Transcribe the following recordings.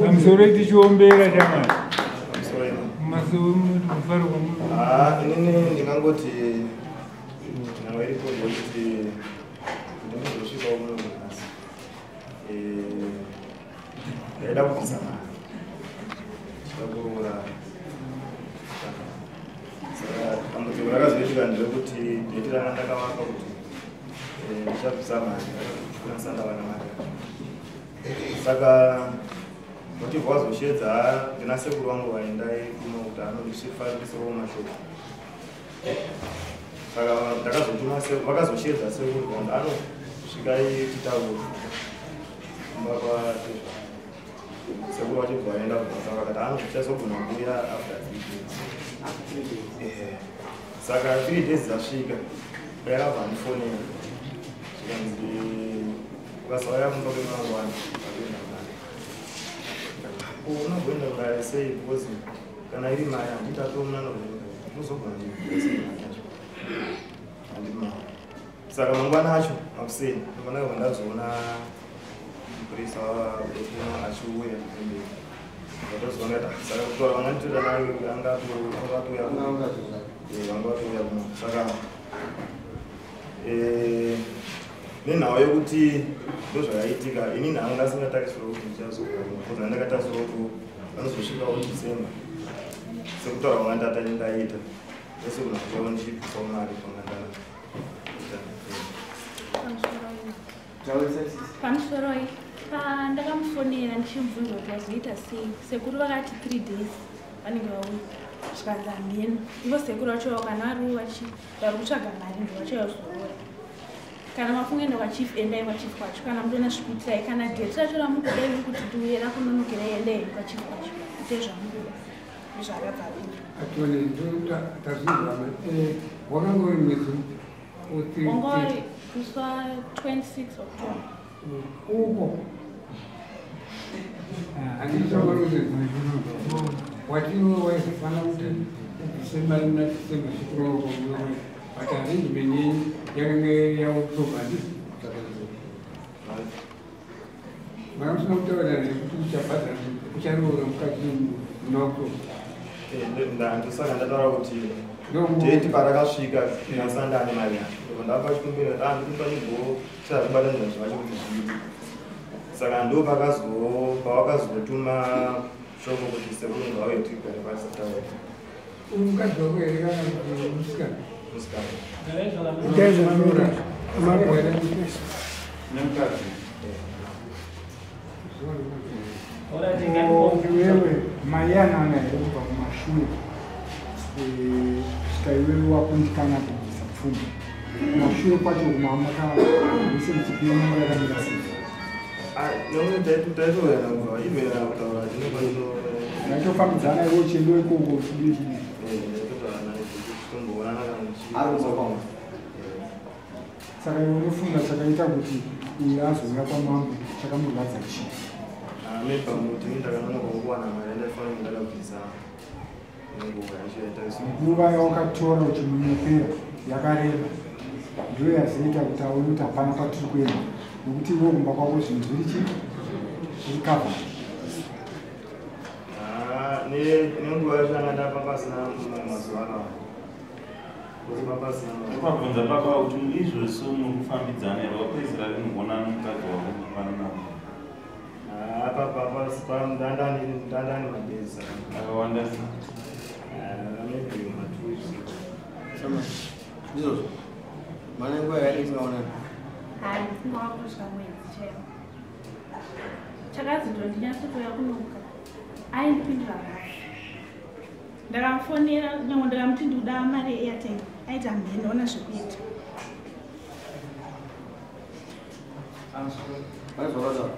Pamusoro tichiombera shamwari. Mufaro inini ndingangoti nhau iripo ndeyekuti ndinozosvikawo muno nhasi, ndaida kubvisa mari chida kuroora. Saka dambudziko rakazoitika nderekuti date ranga ndakavapa kuti ndichabvisa mari ndakakwanisa ndawana mari yacho. Saka motivha wazoshedza ndina sekuru vangu vaendai kuno kuti anondisifambisawo mashoko. Saka ndakazotuma, vakazoshedza sekuru vanhu anosvikai titaure kumba kwatezva. Sekuru vachibva vaenda kubasa, vakati ano tichazogona kuuya after 3 days. Saka 3 days dzasvika, yakabva andifonera zvikanzi ukasauya kumba kwemangwana vakuenda kudare. Unogoenda kudare sei? Because kana iri mari handiti atomunana, unozogona mari yacho handiti mari. Saka mangwana acho makuseni ndakabva ndazoona mupurisa wekuno achiuya pemberi. Ndatozoona kuti ah, saka kutaura vanganditoita nayo angatouya vanga vatouya kuno. Saka nenhau yekuti ndozvakaitika, ini nhangu ndasingatarisira kuti ndichazouya kuno, because ndandakatarisira kuti vanozosvikawo December sekutaura kwanga ndata ndaita ndosegona kuchavo ndichibvisawo mari kwanga ndaita. Pamusoroi, pandakamufonera ndichimubvunza kuti wazoita sei, sekuru vakati 3 days vanenge vauya. Zvikanzi hameno. Ivo sekuru vacho kana variwo vari kutsvaga mari, ndo vachayozorora. Kana mafunga kwachief, endai kwachief kwacho. Kana mutoona zvikuitirai, kana date racho ramukuda iri kuti tiuye rakunonokerai, endai kwachief kwacho, ite zvamukuda. Ndizvaakabva apindura. Atone tazvinzwa. Wakanga uri mwedzi? Wanga uri musi wa26 October. Uko handichaoruzi watiwe waizofanira kuti ubvise mari muna December zvikuroko, but arrangement yenyu yakanga iri yaOctober, handizvo? Manga musina kutaurira nekuti uchabhadhara, ucharoora mukadzi muna October? Ndosaka ndataura kuti date parakasvika ndasandane mari yacho, ndobva ndapa chikumbiro kuti andikupa chigosazvibatanidza zvacho kuti zviite. Saka ndo pawakazotuma shoko kuti sekuru ngauye tigare pasi titaure. Mukadzi wako here kana kuti musikana? Musikana. Makore? Nemukadzi. Iwewe maiyanana here kubva kumashure kusvika iwewe wakundikana kubvisa pfuma? Kumashure kwacho kumamaka relationship yenyu yakamira sei? Taitoyana kubva even kana kutaura tinokwanisa. Maitofambidzana, iwe uchiendiwa ikoko uchidii chidii? Taitotaura naye, tichimboonana kana Ari kumba kwangu. Saka iwe unofunga chakaita kuti uyu azouya kwamambo chakamurwadza chii? Maybe pamuti ndakanonoka kuwana mari yandaifanira kunge ndakabvisa nenguva yacho yaita. Nguva yawakatora uchimunyepera yakareba, ndiyo yazoita kuti aone kuti hapana patiri kuenda, nokuti iwe kumba kwako zvinhu zviri chii, zviri covered. Nenguva yacho anga ndapa pasina mazuva akawanda, kuti papasina. Ukabvunza baba kuti izvozvo muri kufambidzana here, wapedzisira rinogona nomukadzi wako kufanana? Ndandani madays akawanda. Maybe ma2 weeks. Ndizvozvo, mana nguva yakadii tingaonana? Hai, ndisingava kusvika mwedzi chaiwo. Chakazi ndondinyatsotoya kunoka, aindipindura rafu. Ndakamufonera, nyange ndakamuti ndikuda mari yeairtime, aiti hamheni, ona zvekuita. Vaizvakataura,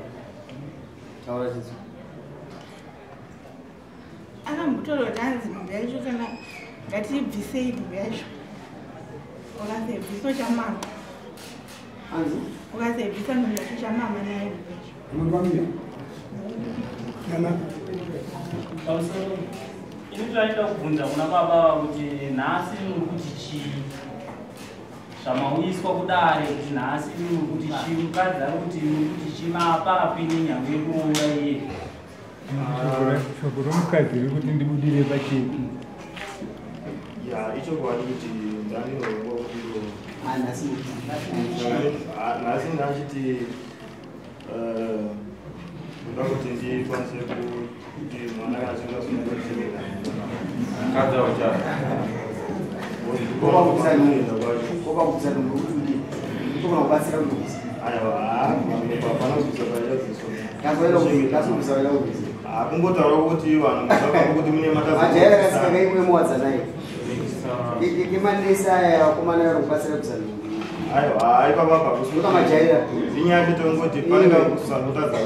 taura chidzo. Akambotaura kuti hanzi nhumbi yacho kana ngatiibvisei nhumbi yacho, ukasaibvisa chamama. Anzi? Ukasaibvisa nhumbi yacho chamama nayo nhumbi yacho. Munobamira nana. Pamusoro, ini taida kubvunza kuna baba kuti nhasi muri kuti chii zvamauyiswa kudare, kuti nhasi muri kuti chii, mukadzi ari kuti muri kuti chii, maapapi nenyau yekuroora iye? Shoko romukadzi riri kuti ndibudire pacheki. Ya, ichokwadi kuti ndandinoongwa kuti nhasi ndachiti ndoda kuti ndikwanise kuti mwana kana achinge asununguka. Mukadzi auchada. Kungotaura kuti vanhu kuti mune aiwa ipapa inyaya chete kungoti pane kakusangotadza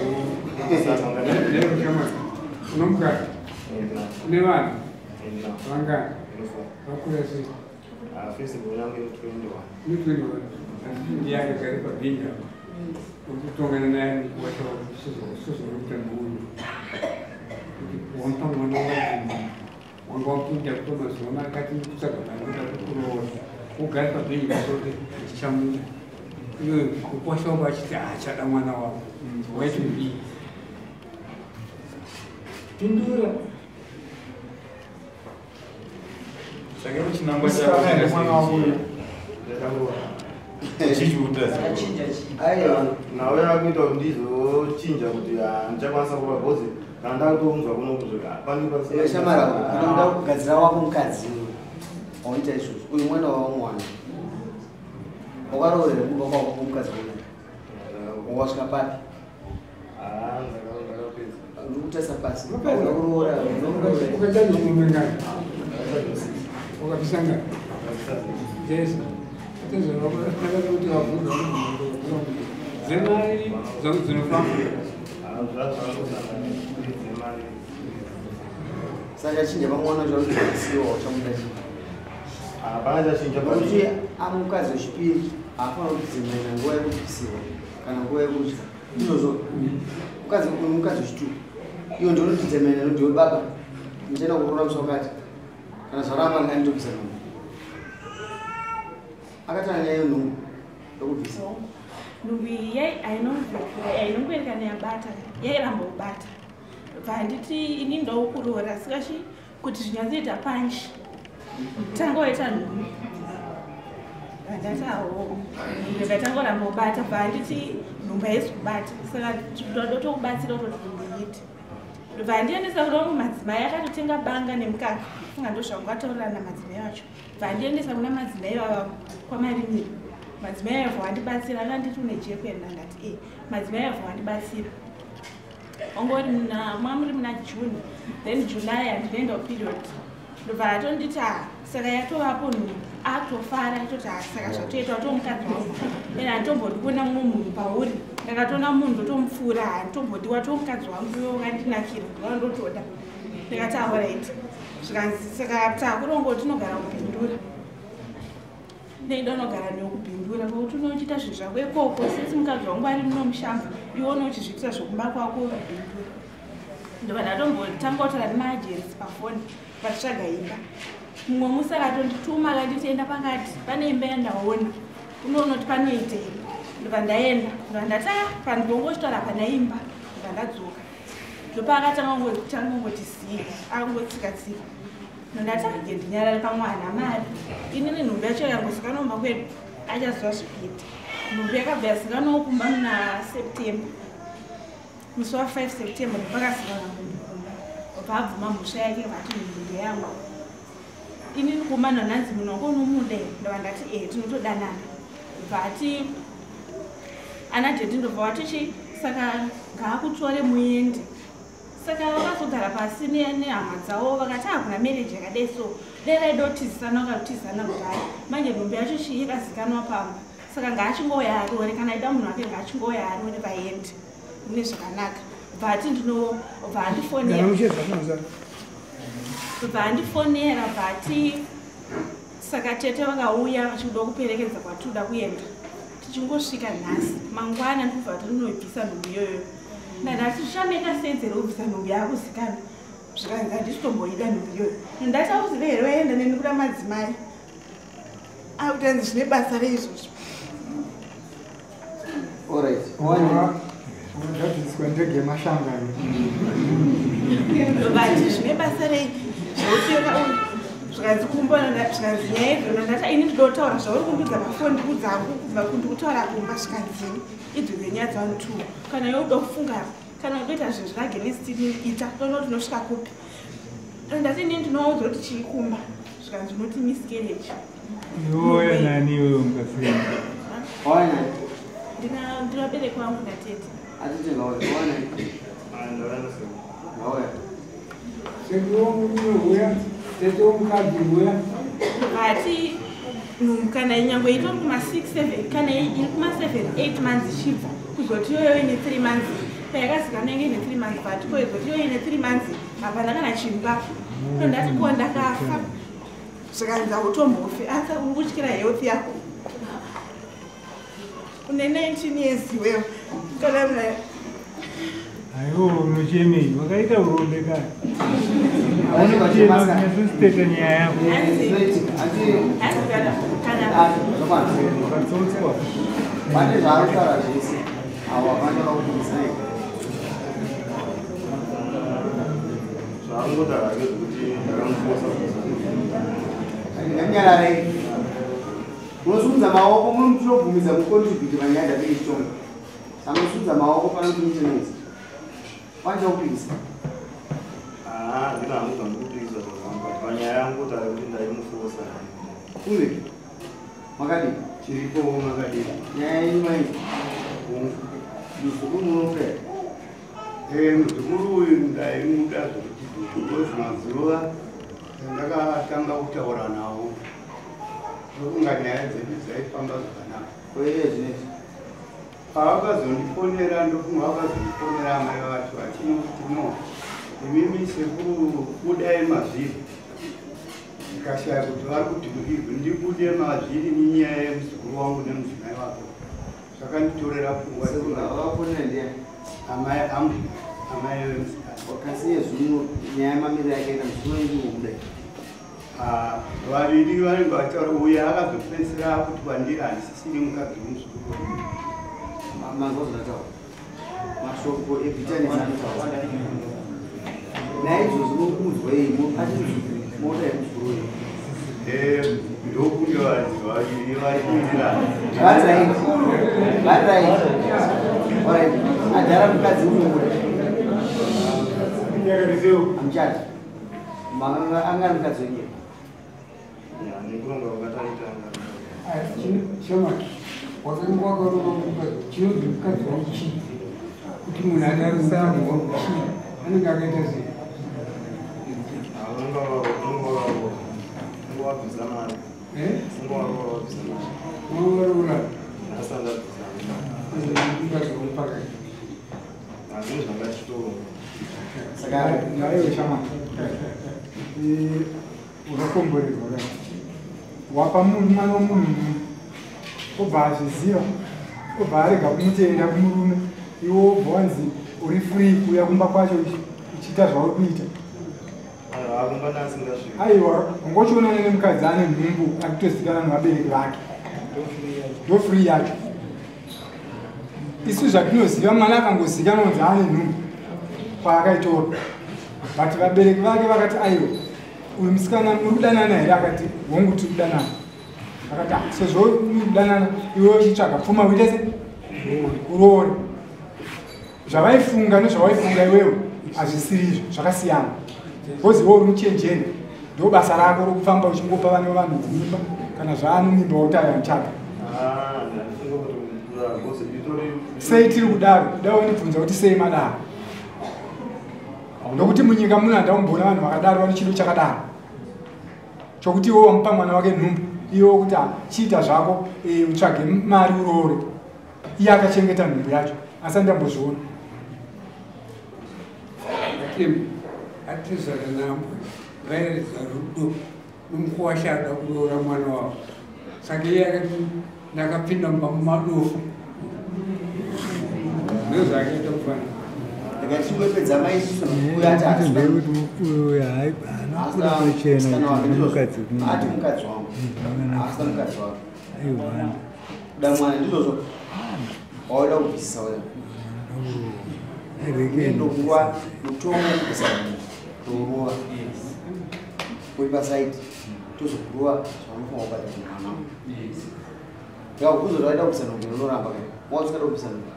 unomukadzi une vanhu vangani vakura sei? Facebook yangu ine 21. Ine 21. Asi ndiye akagara pabhenji apa. Urikutongana naye wacho sezvauri muno. Kuti wamupa mwana wangu wanga wapinda kuto mazuva akati kutsvaga mari kuda kukuroora. Wogara pabhenji pasoti ndichamuda. Iwe kukwasha wako achiti achada mwana wako. Waiti kudii? Pindura. Saka chinangwa chako nawe yakuita kuti ndizochinja kuti handichakwanisa kuva bhozi kana ndakutounzwa kuno kuzoshamara unoda kugadzira wako mukadzi waunoita izvozvo uyu mwana wawamwana wakaroorera kumba kwako mukadzi uyu wasvika papi? Ndikutarisa pasi unokuroora wakabisa ngani? Jesu kuti vabvunza dzemari dzangu dzinofamba saka chinja pamwana chakusiwa chamuda chii? Hapana chachinja kuti amukadzi wechipiri haafanira kudzimena nguva yekubvisiwa kana nguva yekudya izvozvo mukadzi mukadzi wechitu iyo ndinotidzemena nodiwe baba ndichaenda kuroora musi wakati kana zvaramba ndanditobvisa nhumbu akatanga nyaya yenhumbu yokubvisa nhumbu iyi ainongoerekana yabata yairamba kubata bva handiti ini ndaukuroora sikachi kuti zvinyatsoita panji tanga waita nhumbu ndati aho ndikatangoramba kubata bva handiti nhumbu haisi kubata saka ndotokubatsira kutoti nhumbu iite ndobva handiendesa kuna vamwe madzimai akatotenga banga nemukaka funga ndozvangataurira namadzimai vacho bva handiendesa kuna madzimai vavavo kwamarimiro madzimai avho andibatsira akanditi une jekuenda ndati e madzimai avho andibatsira ongori mwamuri muna June then July handinoenda kuperiod ndobva atonditi saka yatovapo nhumbu akutofara atoti saka zvatoita watomukadzi wangu ende handitombodi kuona mumwe munhu pauri ndakatoona munhu ndotomupfuura handitombodi watomukadzi wangu iwe wakandinakira ndotoda ndikati alright zvikanzi saka takurongo tinogara kupindura ndaida unogara neokupindura kwekuti unochiita zvinhu zvako ikoko sisi mukadzi wangu ari muno mushamba iwe unochizviitira zvokumba kwako kupindura ndobva ndatombotanga kutaura nemaajensi pafoni vachitsvaga imba mumwe musi akatondituma akanditi enda pakati pane imba yandaona unoona kuti panoitei ndobva ndaenda ndobva ndati pandongochitaura hapana imba ndobva ndadzoka ndopaakatanga kungoti zii akangotsika-tsika ndati age ndinyarare pamwe hana mari inini nhumbu yacho yangozikanwa kumba kwedu achaziva zvekuita nhumbu yakabva yazikanwawo kumba muna September musi wa5 September ndopakazikanwa nhumbu kumba obva abvuma mhosva yake vati nhumbu ndeyangu inini kumba ndanzi munhu wako unomuda ndobva ndati e tinotodanana bva ati ana dhedhi ndobva watichi saka ngaakutore muende saka vakazogara pasi nehama dzavo vakati hakuna marriage yakadai so dai vaida kutizisana vakatizana kudhaya manje nhumbu yacho chii yakazikanwa pamba saka ngaachingouya arore kana aida munhu wake ngaachingouya arore vaende mune zvakanaka bva ati ndinobva andifonera bva andifonera bva ati saka tete vakauya vachikuda kuperekedza kwatinoda kuenda tichingosvika nhasi mangwana ndikubva tinobvisa nhumbu iyoyo ndandati zvichameka sense rekubvisa nhumbu yakuzikanwa zvikanzi handisitomboida nhumbu iyoyo ndati auzive here waenda neni kuda madzimai akuti anzi zvine basa reizvozvo Alright. Ungadzidziswa ndege yemashanga. Ndobati zvine basa rei zvauti zvikanzi kumbona zvikanzi nyaya idzona ndati ini ndinotaura zvauri kundudza pafoni ndikudzangu kubva kundikutaura kumba zvikanzi idzo dzenyaya dzavanhu two kana iwe uda kufunga kana udoita zvinhu zviragenist ita toona kuti unosvika kupi. Ndati inini ndinoudza kuti chii kumba zvikanzi unoti miscarriage. Iwoya nani iwewe mukasiyana? Wauya nani? Ndina vabereki vangu natete. Atete ngauya. Wauya nani? Ndauya nasekuru. Ngauya. Sekuru womurume huya, tete womukadzi huya. Vati kana nyangwe itori kuma 6 7 kana iri kuma 7 8 months ichibva kuzoti iyoyo ine 3 months payakazikana inge ine 3 months, but koizoti iyoyo ine 3 months hapana kana chinhu papo. No ndati ko ndakafa zvikanzi hautombofi asi uri kutyira health yako une 19 years iwewe kana muna. Aiwo unochemei? Wakaita urombe kare. Hauna kuchema, kunyatsotsiteta nyaya yako. Hanzi kana Wakatsotswa. Pane zvaari kutaura zvese avo hapana vakubvisa. Zvaangotaura ngezvekuti ndakamufosa. Nganyararei, munosumudza maoko munotobvumidza mucontribute panyaya dzatiri chitonga. Samusumudza maoko pano kuti muite noise pancha kupikisa. Haa, ndina hangu zvandikupikisa zvazvangu, but panyaya yangu taura kuti ndaimufosa. Uve makadii? Chiripo, makadii? Nyaya yenyu maiti muzukuru munofera. Muzukuru uyu ndaimuda zvokuti because mazuva ndakatanga kutaura nawo ndokunga nyaya dzedu dzaifamba zvakanaka. Koiye zvinezvi? Pavakazondifonera, ndofunga vakazondifonera amai vacho vachinoti, "No, imimi sekuru budai mazviri." Ndikashaya kuti vari kuti ndibude mazviri nenyaya yemuzukuru wangu nemudzimai wake. Zvakanditorera pfungwa. Vakafonera ndiani? Amai angu, amai vemusikana. Kasi iye zvino nyaya yamamiriro yakaita muzukuru wenyu kudai? Ah, vaviri vanenge vachitaura. Uyo akazopedzisira kuti kwandiri handisisiri mukadzi wemuzukuru wangu. Manzwa zvandataura, mashoko ebitterness anotaura naizvozvo mukuudzwa iyi ati mota yemuzukuru wenyu. Ndokunge vanhu vaviri vari kuwirirana. Vari right, vari right. Alright, adhara mukadzi unomuda? Amuchati anga ari mukadzi wenyu? Nekurongwa kwakataitanga. Shama, wakanga wakarova mukadzi, chinonzi mukadzi wangu chii? Kuti munhu adaro mukadzi wangu chii? Anenge akaita sei? Unonga wabvisa mari. Eh? Unonga waroora wabvisa mari. Waroora? Asati abvisa. Mukadzi wangu pakati. Hazvino zvanga tichitoronga. Saka Naiwe shama, wakakomborerwa ka wapa munhu mwana womunhu, obva azviziva, obva arega kumutenda kumurume. Iwe wobva wanzi uri free kuuya kumba kwacho uchiita zvauri kuita. Akumba ndasingasviki. Aiwa, ungochionana nemukadzi ane nhumbu akutozivikanwa nevabereki vake, ndo free yacho. Isu zvatinoziva, mwana akangozikanwa kunzi ane nhumbu kwaakaitora, but vabereki vake vakati, "Aiwa, uyu musikana muri kudanana here?" Akati, "Hongu, tiri kudanana." Akati, "Ah, sezvo muri kudanana, iwe uchitsvaga pfuma uite se uroore." Zvavaifunga nezvawaifunga iwewe hazvisiri izvo, zvakasiyana, because iwe uri muchenjeni, ndo basa rako rokufamba uchingopa vane vanhu dzimimba. Kana zvaano mimba wauti aya muchaka. Ndafunga kuti because itori Sei tiri kudaro? Dai wandibvunza kuti sei madaro, nokuti munyika muno handamboona vanhu vakadaro vane chido chakadaro chokuti iwe wamupa mwana wake nhumbu, iwe kuti, "Ah, chiita zvako, utsvage mari uroore," iye akachengeta nhumbu yacho. Asi andambozviona. Atizara nambo vairatidza rudo nomukuwasha ada kuroora mwana wavo. Saka iye akati ndakapinda mumba mumadofu, ndozvaakaita kufanira. Ndikachingopedza maisiso uyo ati Ndekuti uyu haana kuda pachena kuti mukadzi. Ati mukadzi wangu, asina mukadzi wake. Aiwa. Kuda mwana ndizvozvo wauda kubvisisa wewe. Ndokuwa mutongo wekubvisa nhumbu torova. Uri pasaidi tozokurova zvaunofanira kubata mwana. Yakubvunza kuti waida kubvisa nhumbu unoramba kai? Wanga usingada kubvisa nhumbu.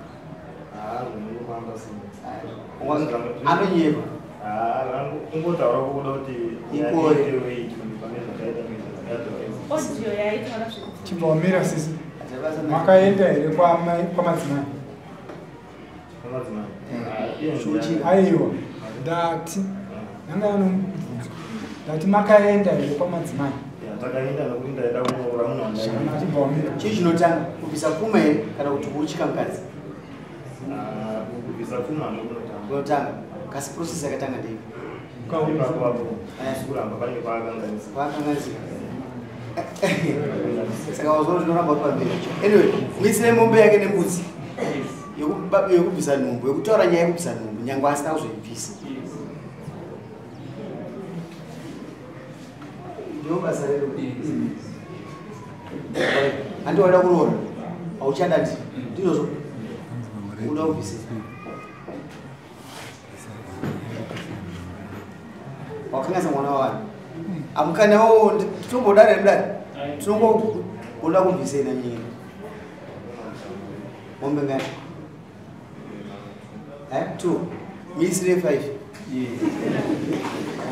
Anonyepa. Kungotaura kuda kuti Ikore. Audio yaitaura zvekuti Chibva wamira sisi. Makaenda here kwamadzimai? Aiwa, ndati nanga anomubvunzo. Ndati makaenda here kwamadzimai? Takaenda nokuti ndaida kuroora munhu wandaida. Chibva wamira. Chii chinotanga kubvisa pfuma here kana kuti kuuchika mukadzi? Kubvisa pfuma ndokunotanga. Kunotanga. Kasi process yakatanga ndei? Ipapo apo kuramba panenge paakanganisika. Paakanganisika. Saka wazoona tinoramba uri pamberi. Anyway, muisire mombe yake nembudzi. Yekubvisa nhumbu, yekutaura nyaya yekubvisa nhumbu, nyangwe asina kuzoibvisa. Ndiro basa redu. Handi waida kuroora, hauchada ndi. Ndizvozvo. Unoda kubvisa. Wakanganisa mwana wavanhu. Amukanawo tombodare mudare. Tinongoda kubvisa ina nyika. Mombe ngani? 2. Misire 5.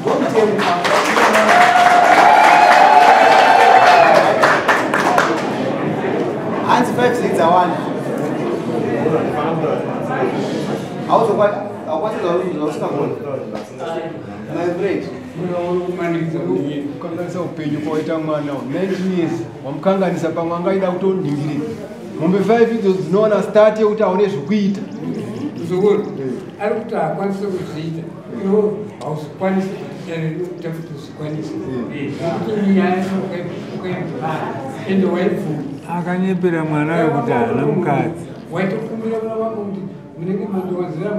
Ndomutemo. Hanzi 5 6 awanda. Haukwanisi zvausingagoni. My friend. Kukanganisa upenyu kwawaita mwana 19 years wamukanganisa pamwe angaida kutoningirira mombe 5 idzo dzinowana start yekuti aone zvekuita. Muzukuru ari kuti haakwanisi kuzviita, iwo hauzvikwanisi kuti kuti uzvikwanise nekuti nyaya ukaibvara ende waibvuma. Akanyepera mwana wekuti haana mukadzi. Waitokumbira vana vako kuti munenge mandiwanzira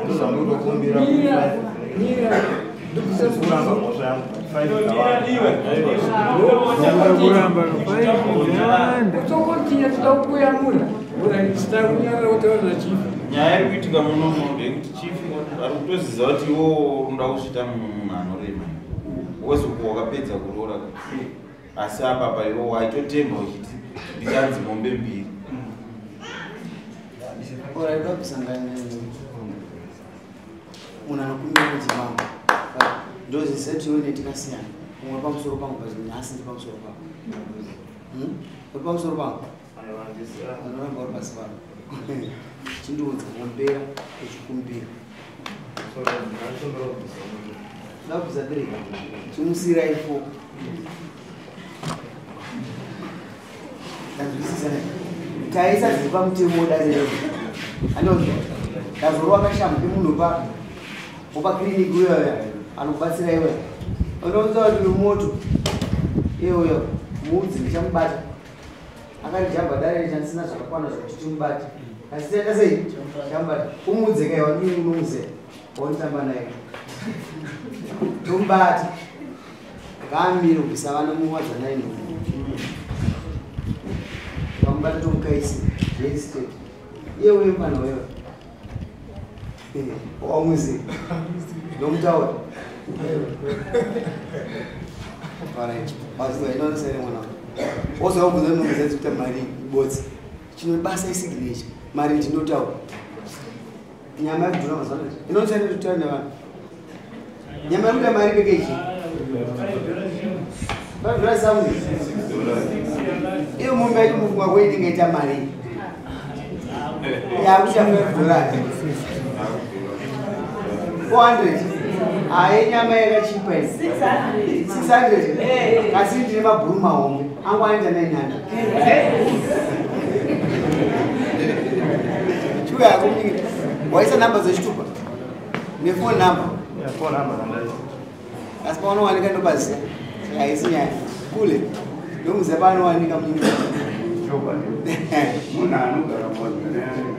Ndozvandokumbira. Mira Kuramba mhosva yangu. Kuramba kutokotinya toda kuyamura sitakunyarara kutaura nachifu. Nyaya iri kuitika munomu ndeyekuti chifu ari kutoziva kuti iwowo unoda kusvita munhu anorema wozoku wakapedza kuroora, asi apapa iwo waitotemba uchiti ndichanzi mombe mbiri. Ora ida kusangana munhu anokumbira kuti mambo ndozviseti iwe netikasiyana umwe pamusoro pangu but nhasi ndi pamusoro pako. Uri pamusoro pangu, anoramba uri pasi pako. Chindiudza kumbera uchikumbira ndabvisa 3 chimusirai 4. Ndanzwisisa ne taisa zviri pamutemo wedare redu. Andonzwa ndazorova kashamhu kemunhu pa wopa kiriniki uyoya anokubatsira iwe unoudza kuti uri moto iye uyo muudzi ndichamubata akarijamba dare chandisina zvakakwana zvekuti timubate asi taita sei chamubata umuudze kaiwa ndii unomuziva waunotamba naye tomubata ngaamire kubvisa vana muwadzanai nhumbu vamubata tomukaisi zveistate iye uye mwana wewe wamuziva ndomutaura. Alright. Waziva inonosere mwana. Wozwa kubvunza nhumbu dzekuita mari ibotsi. Chino basa isignature. Mari ndinotaura. Nyama yekudhura mazuva ano. Inonosere kutaura nevanhu. Nyama yekuita mari peke ichi. $5 something. Iyo mombe yacho mufungwa kwei ingaita mari. Yakuita $5. 400. Aye nyama yakachipa iyi. 600. Kasi ndine mabhuru mahombe. Angu anoita 900. Chiuya yako muningi. Waisa namba dzechitupa. Nefone number. Phone number ndandaisa. Asi paunowanika ndopaziya. Haisi nyaya. Kule. Ndomuziya paanowanika muningi. Munhu anogara muwadzanai.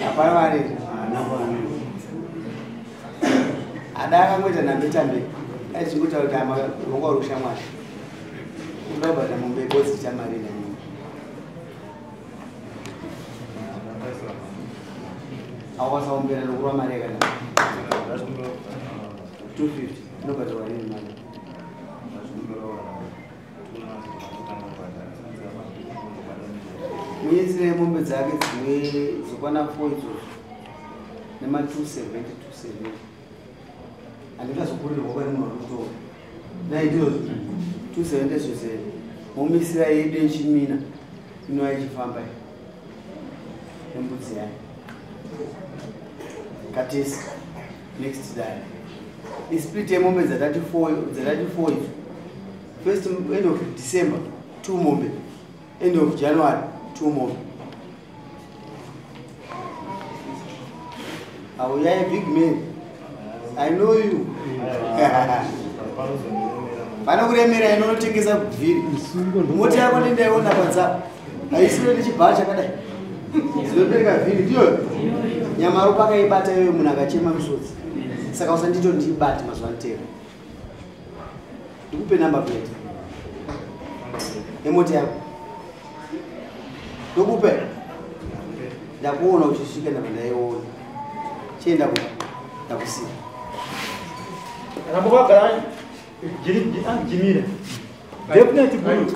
Hapana vaneti. Haana kwaanoenda. Ada akangoita nhambe tambe. Dai tichingotaura kuti ama wanga uri kushamwari. Unoda kubhadhara mombe yebotsi chamari nanyini. Awakasaombera nokurwa mari yakanaka. 250 inobhadharwa rini mari? Muisire mombe dzake dzimwe dzokwana 4 idzodzo nema 270 270. Handingazokurirwa kwani munhu ari kutora. Dai ndizvozvo 270 zvose momisira yedu yechimina inouya ichifamba iyi nembudzi yayo. Katesi next day. Isplit yemombe dzatati 4 dzatati 4 idzo. First end of December 2 mombe. End of January 2 mombe. Oh, yeah, a big man. I know you. Vanokuremera inonotengesa bviri. Mota yako ndaiona panza. Haisiro nechibhaa chakadai. Zvinobereka vhiri ndiyo. Nyama ropa akaibata iyoyo munhu akachema misodzi. Saka usandito ndiibate mazuva anotevera. Ndikupe number plate yemota yako. Ndokupe. Ndakuona uchisvika ndabva ndaiona. Chienda ku ndakusiya. Ramba wakagara jimira. Definitely good.